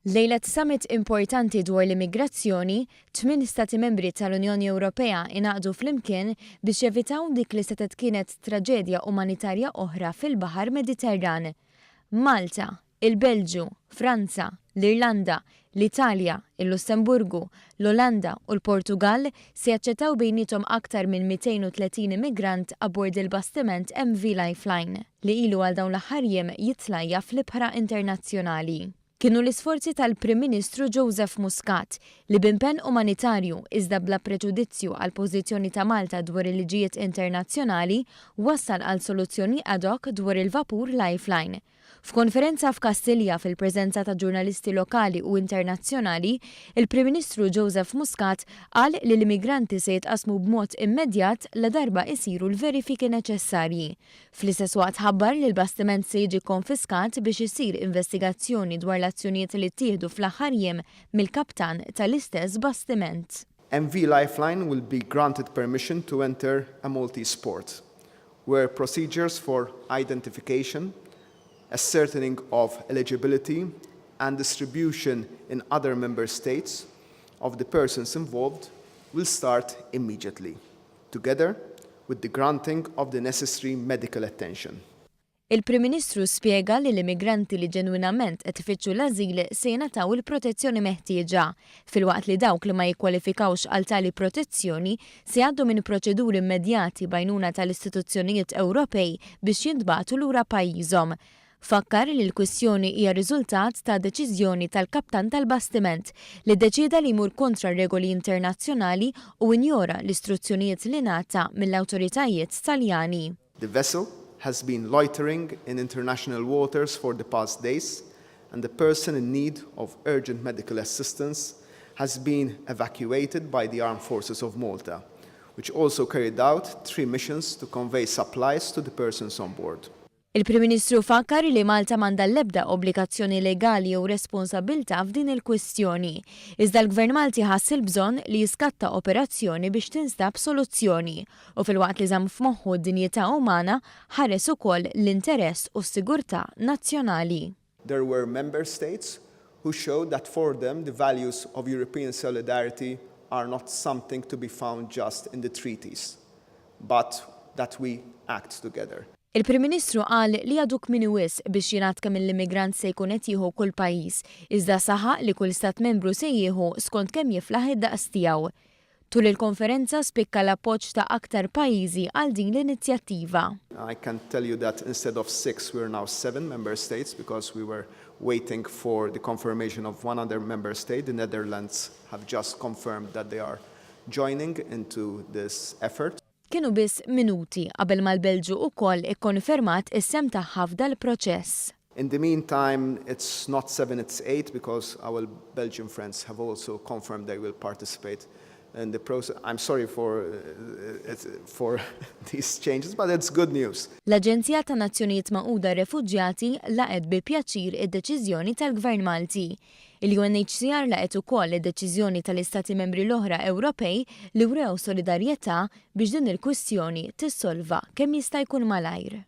Lejlet summit importanti dwar l-immigrazzjoni, tmin stati membri tal-Unjoni Ewropea ingħaqdu flimkien biex jevitaw dik li setgħet kienet traġedja umanitarja oħra fil-Baħar Mediterran. Malta, il-Belġju, Franza, l-Irlanda, l-Italja, il-Lussemburgu, l-Olanda u l-Portugall se jaċċettaw bejniethom aktar minn 230 immigrant abbord il-bastiment MV Lifeline, li ilu għal dawn l-aħħar jiem jitlajja fl-ibħra internazzjonali. Kienu l-isforzi tal-Prim Ministru Joseph Muscat li b'impenn umanitarju iżda bla preġudizzju għall-pożizzjoni ta' Malta dwar il-liġijiet internazzjonali wassal għal soluzzjoni ad hoc dwar il-vapur Lifeline. F'konferenza f'Kastilja fil-preżenza ta' ġurnalisti lokali u internazzjonali, il-Prim Ministru Joseph Muscat qal li l-immigranti se jitqassmu b'mod immedjat ladarba isiru l-verifiki neċessarji. Fl-istess waqt ħabbar li l-bastiment se jiġi kkonfiskat biex issir investigazzjoni dwar l-azzjonijiet li ttieħdu fl-aħħar jiem mill-kaptan tal-istess bastiment. MV Lifeline will be granted permission to enter a Maltese port, where procedures for identification, ascertaining of eligibility and distribution in other member states of the persons involved will start immediately, together with the granting of the necessary medical attention. Il-Prim Ministru spjega li l-immigranti li ġenwinament qed ifittxu l-ażil se jingħataw il-protezzjoni meħtieġa, filwaqt li dawk li ma jikkwalifikawx għal tali protezzjoni se jgħaddu minn proċeduri immedjati b'għajnuna tal-istituzzjonijiet Ewropej biex jintbagħtu lura pajjiżhom. Fakkar li l-kwistjoni hija riżultat ta' deċiżjoni tal-kaptan tal-bastiment li ddeċieda li jmur kontra r-regoli internazzjonali u injora l-istruzzjonijiet li ngħata mill-awtoritajiet Taljani. The vessel has been loitering in international waters for the past days and the person in need of urgent medical assistance has been evacuated by the Armed Forces of Malta, which also carried out three missions to convey supplies to the persons on board. Il-Prim Ministru fakkar li Malta m'għandha l-ebda obbligazzjoni legali jew responsabbiltà f'din il-kwistjoni. Iżda l-Gvern Malti ħass il-bżonn li jiskatta operazzjoni biex tinstab soluzzjoni u filwaqt li żamm f'moħħu d-dinjità umana ħares ukoll l-interess u s-sigurtà nazzjonali. There were member states who showed that for them the values of European solidarity are not something to be found just in the treaties, but that we act together. Il-Prim Ministru qal li għadu kmieni wisq biex jingħad kemm l-immigrant se jkun qed jieħu kull pajjiż, iżda saħaq li kull stat membru se jieħu skont kemm jiflaħ id-daqs tiegħu. Tul il-konferenza spikka l-appoġġ ta' aktar pajjiżi għal din l-inizjattiva. I can tell you that instead of six, we're now seven member states because we were waiting for the confirmation of one other member state. The Netherlands have just confirmed that they are joining into this effort. Kienu biss minuti qabel ma l-Belġu ukoll ikkonfermat is-sehem tagħha f'dal-proċess. In the meantime, it's not seven, it's eight because our Belgian friends have also confirmed they will participate in the process. I'm sorry for these changes, but it's good news. L-Aġenzija ta' Nazzjonijiet Magħquda Refuġjati laqgħet bi pjaċir id-deċiżjoni tal-Gvern Malti. Il-UNHCR laqgħet ukoll id-deċiżjoni tal-Istati Membri l-oħra Ewropej li wrew solidarjetà biex din il-kwistjoni tissolva kemm jista' jkun malajr.